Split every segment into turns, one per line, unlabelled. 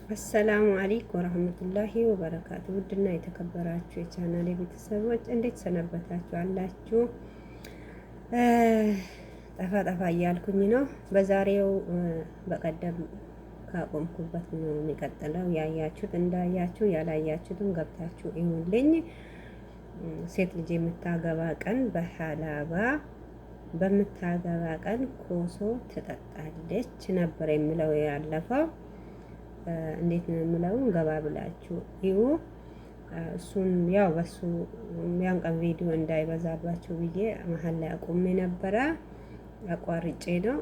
السلام عليكم ورحمة الله وبركاته። ውድና የተከበራችሁ የቻናሌ ቤተሰቦች እንዴት ሰነበታችሁ አላችሁ? ጠፋ ጠፋ እያልኩኝ ነው። በዛሬው በቀደም ካቆምኩበት ነው የሚቀጥለው። ያያችሁት እንዳያችሁ ያላያችሁትም ገብታችሁ ይሁንልኝ። ሴት ልጅ የምታገባ ቀን በሀላባ በምታገባ ቀን ኮሶ ትጠጣለች ነበር የሚለው ያለፈው። እንዴት ነው የምለውን ገባ ብላችሁ እዩ። እሱን ያው በሱ ያን ቀን ቪዲዮ እንዳይበዛባችሁ ብዬ መሀል ላይ አቁሜ ነበረ፣ አቋርጬ ነው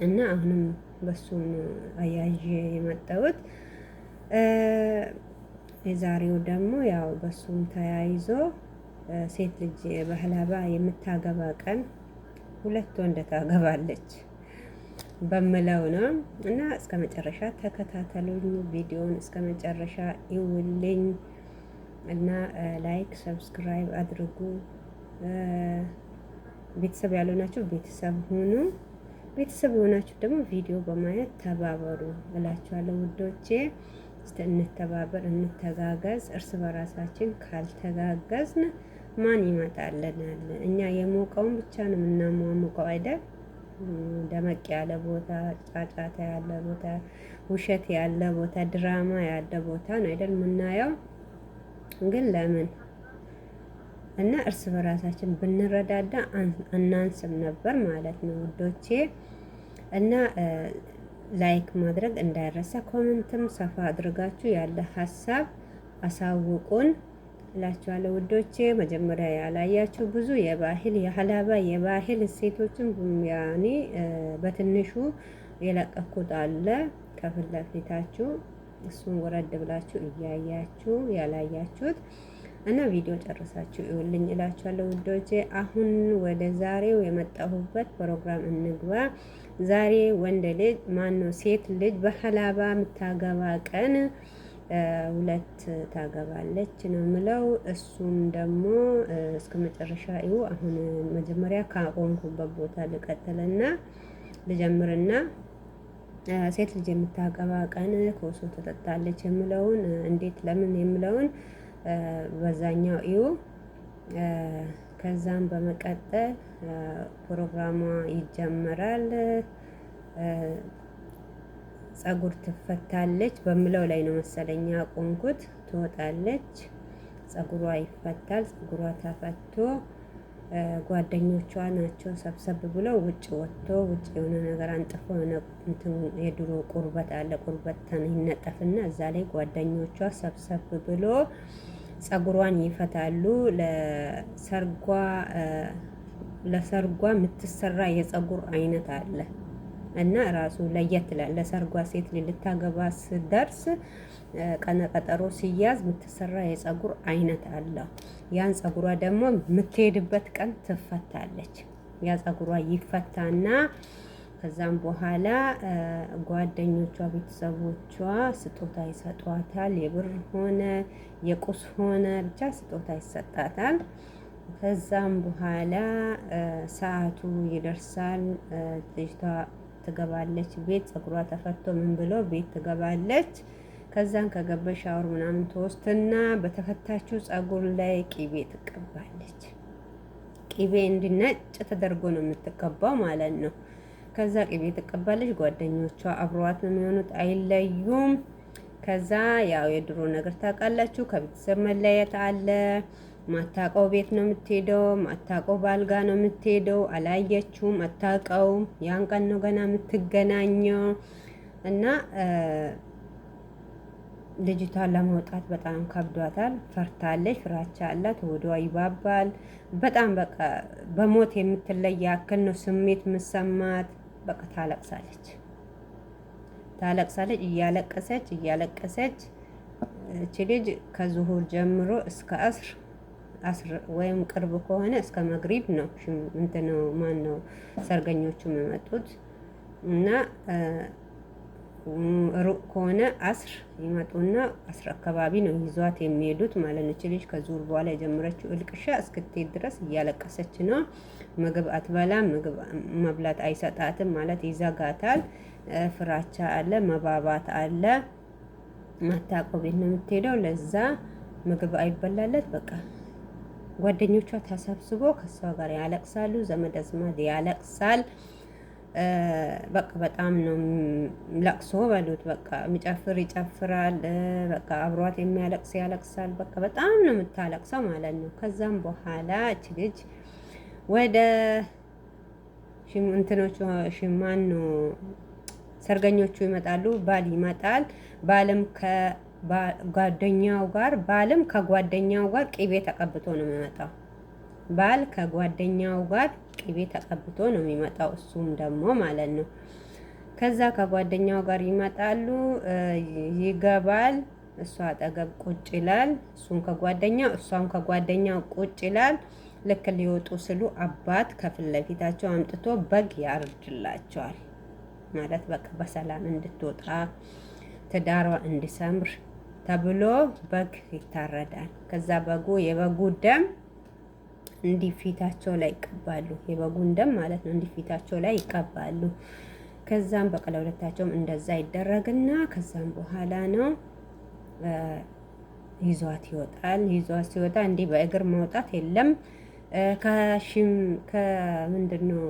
እና አሁንም በሱን አያይዤ የመጣሁት። የዛሬው ደግሞ ያው በሱም ተያይዞ ሴት ልጅ በህላባ የምታገባ ቀን ሁለት ወንድ ታገባለች በምለው ነው እና እስከ መጨረሻ ተከታተሉኝ። ቪዲዮን እስከ መጨረሻ ይውልኝ እና like subscribe አድርጉ። ቤተሰብ ያልሆናችሁ ቤተሰብ ሁኑ። ቤተሰብ የሆናችሁ ደግሞ ቪዲዮ በማየት ተባበሩ እላችኋለሁ ውዶቼ። እስቲ እንተባበር፣ እንተጋገዝ። እርስ በራሳችን ካልተጋገዝን ማን ይመጣልናል? እኛ የሞቀውን ብቻ ነው የምናሟሙቀው አይደል? ደመቅ ያለ ቦታ፣ ጫጫታ ያለ ቦታ፣ ውሸት ያለ ቦታ፣ ድራማ ያለ ቦታ ነው አይደል የምናየው። ግን ለምን እና እርስ በራሳችን ብንረዳዳ አናንስም ነበር ማለት ነው ውዶቼ። እና like ማድረግ እንዳይረሳ፣ comment ም ሰፋ አድርጋችሁ ያለ ሀሳብ አሳውቁን እላችኋለሁ ውዶቼ። መጀመሪያ ያላያችሁ ብዙ የባህል የሀላባ የባህል እሴቶችን ያኔ በትንሹ የለቀኩት አለ ከፊት ለፊታችሁ፣ እሱን ወረድ ብላችሁ እያያችሁ ያላያችሁት እና ቪዲዮ ጨርሳችሁ ይውልኝ እላችኋለሁ ውዶቼ። አሁን ወደ ዛሬው የመጣሁበት ፕሮግራም እንግባ። ዛሬ ወንድ ልጅ ማነው ሴት ልጅ በሀላባ የምታገባ ቀን ሁለት ታገባለች ነው የምለው። እሱም ደግሞ እስከ መጨረሻ እዩ። አሁን መጀመሪያ ካቆምኩበት ቦታ ልቀጥልና ልጀምርና ሴት ልጅ የምታገባ ቀን ኮሶ ትጠጣለች የምለውን እንዴት ለምን የምለውን በዛኛው እዩ። ከዛም በመቀጠል ፕሮግራሟ ይጀመራል። ጸጉር ትፈታለች በምለው ላይ ነው መሰለኝ ያቆምኩት። ትወጣለች፣ ጸጉሯ ይፈታል። ጸጉሯ ተፈቶ ጓደኞቿ ናቸው ሰብሰብ ብለው ውጭ ወጥቶ ውጭ የሆነ ነገር አንጥፎ የሆነ የድሮ ቁርበት አለ፣ ቁርበት ይነጠፍና እዛ ላይ ጓደኞቿ ሰብሰብ ብሎ ጸጉሯን ይፈታሉ። ለሰርጓ ለሰርጓ የምትሰራ የጸጉር አይነት አለ እና ራሱ ለየት ይላል። ለሰርጓ ሴት ልታገባ ስደርስ ቀነ ቀጠሮ ሲያዝ የምትሰራ የጸጉር አይነት አለው። ያን ጸጉሯ ደግሞ የምትሄድበት ቀን ትፈታለች። ያ ጸጉሯ ይፈታና ከዛም በኋላ ጓደኞቿ፣ ቤተሰቦቿ ስጦታ ይሰጧታል። የብር ሆነ የቁስ ሆነ ብቻ ስጦታ ይሰጣታል። ከዛም በኋላ ሰዓቱ ይደርሳል። ልጅቷ ትገባለች ቤት፣ ጸጉሯ ተፈቶ ምን ብሎ ቤት ትገባለች። ከዛን ከገበሽ ሻወር ምናምን ትወስድና በተፈታችው ጸጉር ላይ ቂቤ ትቀባለች። ቂቤ እንዲነጭ ተደርጎ ነው የምትቀባው ማለት ነው። ከዛ ቅቤ ትቀባለች። ጓደኞቿ አብረዋት ነው የሚሆኑት፣ አይለዩም። ከዛ ያው የድሮ ነገር ታውቃላችሁ፣ ከቤተሰብ መለየት አለ። ማታቀው ቤት ነው የምትሄደው፣ ማታቀው ባልጋ ነው የምትሄደው። አላየችውም፣ አታቀውም። ያን ቀን ነው ገና የምትገናኘው እና ልጅቷን ለመውጣት በጣም ከብዷታል። ፈርታለች፣ ፍራቻ አላት፣ ሆዷ ይባባል። በጣም በቃ በሞት የምትለይ ያክል ነው ስሜት የምሰማት። በቃ ታለቅሳለች፣ ታለቅሳለች። እያለቀሰች እያለቀሰች እቺ ልጅ ከዙሁር ጀምሮ እስከ አስር አስር ወይም ቅርብ ከሆነ እስከ መግሪብ ነው እንትን ማን ነው ሰርገኞቹ የመጡት እና ሩቅ ከሆነ አስር ይመጡና 10 አካባቢ ነው ይዟት የሚሄዱት ማለት ነው። ልጅ ከዙር በኋላ የጀመረችው እልቅሻ እስክትሄድ ድረስ እያለቀሰች ነው። ምግብ አትበላም። ምግብ መብላት አይሰጣትም ማለት ይዘጋታል። ፍራቻ አለ፣ መባባት አለ። ማታውቀው ቤት ነው የምትሄደው። ለዛ ምግብ አይበላለት በቃ ጓደኞቿ ተሰብስቦ ከሷ ጋር ያለቅሳሉ። ዘመድ አዝማድ ያለቅሳል። በቃ በጣም ነው ለቅሶ በሉት። በቃ የሚጨፍር ይጨፍራል። በቃ አብሯት የሚያለቅስ ያለቅሳል። በቃ በጣም ነው የምታለቅሰው ማለት ነው። ከዛም በኋላ እች ልጅ ወደ እንትኖቹ ሽማን ነው ሰርገኞቹ ይመጣሉ። ባል ይመጣል። ባልም ከጓደኛው ጋር ባልም ከጓደኛው ጋር ቅቤ ተቀብቶ ነው የሚመጣው። ባል ከጓደኛው ጋር ቅቤ ተቀብቶ ነው የሚመጣው። እሱም ደግሞ ማለት ነው። ከዛ ከጓደኛው ጋር ይመጣሉ፣ ይገባል። እሷ አጠገብ ቁጭ ይላል። እሱም ከጓደኛው እሷም ከጓደኛው ቁጭ ይላል። ልክ ሊወጡ ስሉ አባት ከፊት ለፊታቸው አምጥቶ በግ ያርድላቸዋል። ማለት በቃ በሰላም እንድትወጣ ትዳሯ እንዲሰምር ተብሎ በግ ይታረዳል። ከዛ በጉ የበጉ ደም እንዲህ ፊታቸው ላይ ይቀባሉ። የበጉን ደም ማለት ነው። እንዲህ ፊታቸው ላይ ይቀባሉ። ከዛም በቃ ለሁለታቸውም እንደዛ ይደረግና ከዛም በኋላ ነው ይዟት ይወጣል። ይዟት ሲወጣ እንዲህ በእግር መውጣት የለም። ከሽም ከምንድን ነው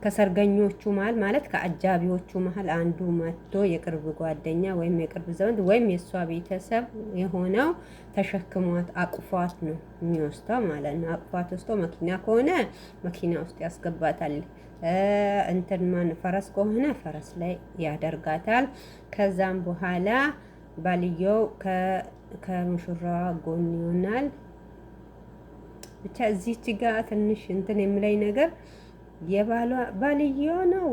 ከሰርገኞቹ መሀል ማለት ከአጃቢዎቹ መሀል አንዱ መጥቶ የቅርብ ጓደኛ ወይም የቅርብ ዘመድ ወይም የእሷ ቤተሰብ የሆነው ተሸክሟት አቅፏት ነው የሚወስደው ማለት ነው። አቅፏት ወስዶ መኪና ከሆነ መኪና ውስጥ ያስገባታል። እንትን ማን ፈረስ ከሆነ ፈረስ ላይ ያደርጋታል። ከዛም በኋላ ባልየው ከሙሽራዋ ጎን ይሆናል። ብቻ እዚች ጋ ትንሽ እንትን የሚለኝ ነገር የባሏ ባልዮ ነው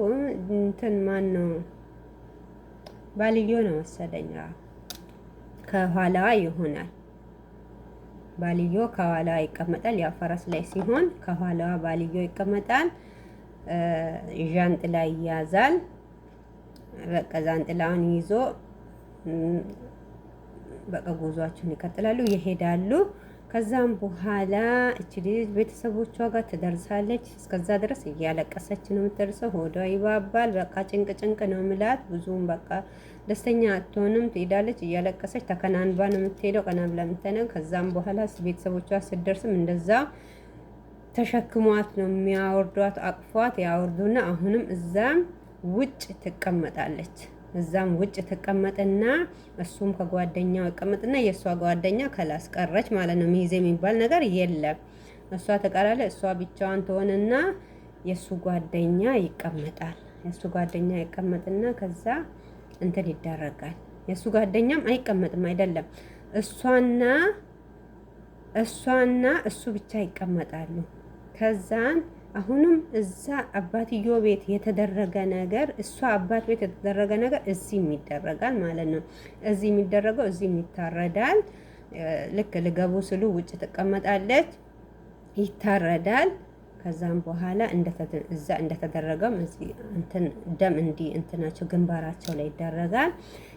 እንትን ማን ነው ባልዮ ነው መሰለኝ። ከኋላዋ ይሆናል ባልዮ ከኋላዋ ይቀመጣል። ያው ፈረስ ላይ ሲሆን ከኋላዋ ባልዮ ይቀመጣል። ዣንጥላ ይያዛል። በቃ ዣንጥላውን ይዞ በቃ ጉዟቸውን ይቀጥላሉ፣ ይሄዳሉ። ከዛም በኋላ እች ልጅ ቤተሰቦቿ ጋር ትደርሳለች። እስከዛ ድረስ እያለቀሰች ነው የምትደርሰው። ሆዷ ይባባል። በቃ ጭንቅ ጭንቅ ነው ምላት። ብዙም በቃ ደስተኛ አትሆንም። ትሄዳለች እያለቀሰች፣ ተከናንባ ነው የምትሄደው። ቀና ብላ የምትነው። ከዛም በኋላ ቤተሰቦቿ ስትደርስም እንደዛ ተሸክሟት ነው የሚያወርዷት። አቅፏት ያወርዱና አሁንም እዛም ውጭ ትቀመጣለች። እዛም ውጭ ትቀመጥና እሱም ከጓደኛው ይቀመጥና የእሷ ጓደኛ ከላስ ቀረች ማለት ነው። ሚዜ የሚባል ነገር የለም። እሷ ትቀራለች። እሷ ብቻዋን ትሆንና የእሱ ጓደኛ ይቀመጣል። የእሱ ጓደኛ ይቀመጥና ከዛ እንትን ይደረጋል። የእሱ ጓደኛም አይቀመጥም አይደለም፣ እሷና እሷና እሱ ብቻ ይቀመጣሉ። ከዛን አሁንም እዛ አባትዮ ቤት የተደረገ ነገር እሷ አባት ቤት የተደረገ ነገር እዚህም ይደረጋል ማለት ነው። እዚህ የሚደረገው እዚህም ይታረዳል። ልክ ልገቡ ስሉ ውጭ ትቀመጣለች፣ ይታረዳል። ከዛም በኋላ እዛ እንደተደረገም እዚህ እንትን ደም እንዲህ እንትናቸው ግንባራቸው ላይ ይደረጋል።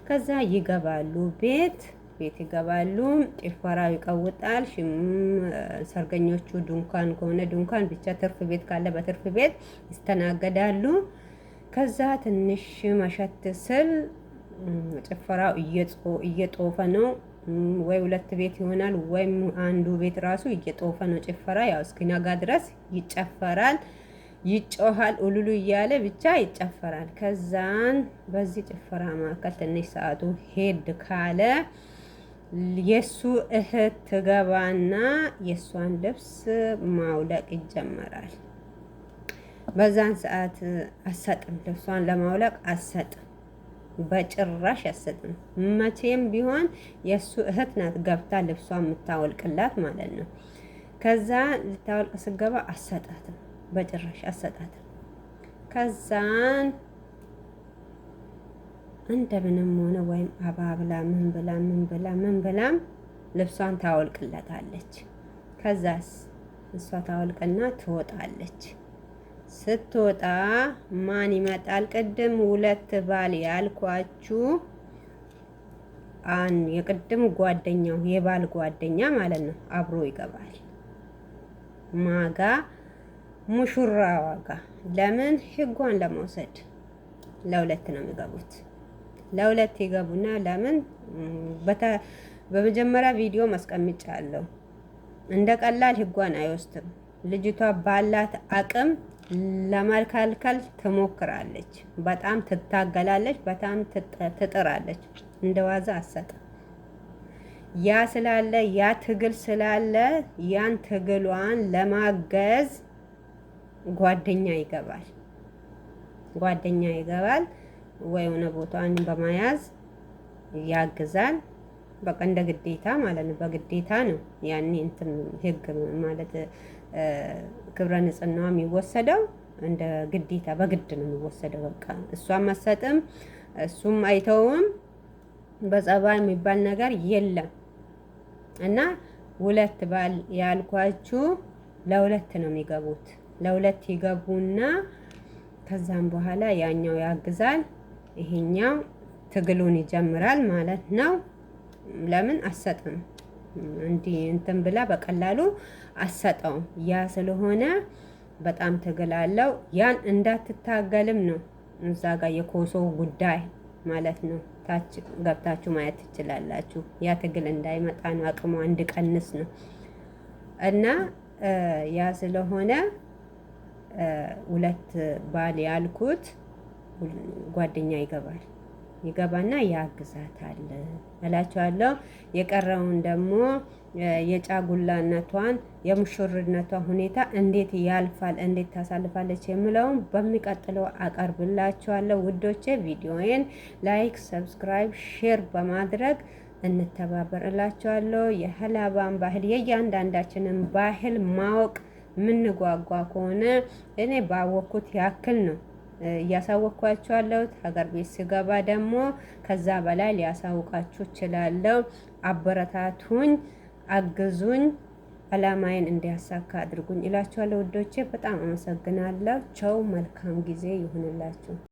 ከዛ ይገባሉ ቤት ቤት ይገባሉ። ጭፈራው ይቀውጣል። ሰርገኞቹ ድንኳን ከሆነ ድንኳን ብቻ ትርፍ ቤት ካለ በትርፍ ቤት ይስተናገዳሉ። ከዛ ትንሽ መሸት ስል ጭፈራው እየጦፈ ነው። ወይ ሁለት ቤት ይሆናል ወይም አንዱ ቤት ራሱ እየጦፈ ነው ጭፈራ። ያው እስኪነጋ ድረስ ይጨፈራል፣ ይጮሃል፣ ኡሉሉ እያለ ብቻ ይጨፈራል። ከዛን በዚህ ጭፈራ መካከል ትንሽ ሰዓቱ ሄድ ካለ የሱ እህት ትገባና የእሷን ልብስ ማውለቅ ይጀመራል። በዛን ሰዓት አሰጥም፣ ልብሷን ለማውለቅ አሰጥም፣ በጭራሽ አሰጥም። መቼም ቢሆን የእሱ እህት ናት ገብታ ልብሷን የምታወልቅላት ማለት ነው። ከዛ ልታወልቅ ስገባ አሰጣትም፣ በጭራሽ አሰጣትም። ከዛን እንደምንም ሆነ ወይም አባብላ ምን ብላ ምን ብላ ምን ብላም ልብሷን ታወልቅለታለች። ከዛስ እሷ ታወልቅና ትወጣለች። ስትወጣ ማን ይመጣል? ቅድም ሁለት ባል ያልኳችሁ የቅድም ጓደኛው የባል ጓደኛ ማለት ነው፣ አብሮ ይገባል። ማጋ ሙሽራዋ ጋ ለምን ህጓን ለመውሰድ ለሁለት ነው የሚገቡት። ለሁለት ይገቡና ለምን በመጀመሪያ ቪዲዮ ማስቀምጫለሁ። እንደ ቀላል ህጓን አይወስድም። ልጅቷ ባላት አቅም ለመከልከል ትሞክራለች። በጣም ትታገላለች፣ በጣም ትጥራለች። እንደ ዋዛ አትሰጥም። ያ ስላለ ያ ትግል ስላለ ያን ትግሏን ለማገዝ ጓደኛ ይገባል። ጓደኛ ይገባል ወይ የሆነ ቦታዋን በመያዝ ያግዛል። በቃ እንደ ግዴታ ማለት ነው። በግዴታ ነው ያኔ እንትን ህግ ማለት ክብረ ንጽህናዋ የሚወሰደው እንደ ግዴታ በግድ ነው የሚወሰደው። በቃ እሷም አትሰጥም፣ እሱም አይተውም። በጸባይ የሚባል ነገር የለም። እና ሁለት ባል ያልኳችሁ ለሁለት ነው የሚገቡት። ለሁለት ይገቡና ከዛም በኋላ ያኛው ያግዛል፣ ይሄኛው ትግሉን ይጀምራል ማለት ነው። ለምን አሰጥም እንዲህ እንትን ብላ በቀላሉ አሰጠውም። ያ ስለሆነ በጣም ትግል አለው። ያን እንዳትታገልም ነው እዛ ጋር የኮሶ ጉዳይ ማለት ነው። ታች ገብታችሁ ማየት ትችላላችሁ። ያ ትግል እንዳይመጣ ነው፣ አቅሟ እንድቀንስ ነው። እና ያ ስለሆነ ሁለት ባል ያልኩት ጓደኛ ይገባል ይገባና ያግዛታል እላቸዋለሁ። የቀረውን ደግሞ የጫጉላነቷን የሙሽርነቷ ሁኔታ እንዴት ያልፋል፣ እንዴት ታሳልፋለች የሚለውን በሚቀጥለው አቀርብላችኋለሁ። ውዶቼ ቪዲዮዬን like፣ subscribe፣ share በማድረግ እንተባበር እላችኋለሁ። የሀላባን ባህል የእያንዳንዳችንን ባህል ማወቅ ምንጓጓ ከሆነ እኔ ባወቅኩት ያክል ነው እያሳወቅኳችሁ ያለሁት። ሀገር ቤት ስገባ ደግሞ ከዛ በላይ ሊያሳውቃችሁ እችላለሁ። አበረታቱኝ፣ አግዙኝ፣ አላማዬን እንዲያሳካ አድርጉኝ እላችኋለሁ ውዶቼ። በጣም አመሰግናለሁ። ቸው መልካም ጊዜ ይሁንላችሁ።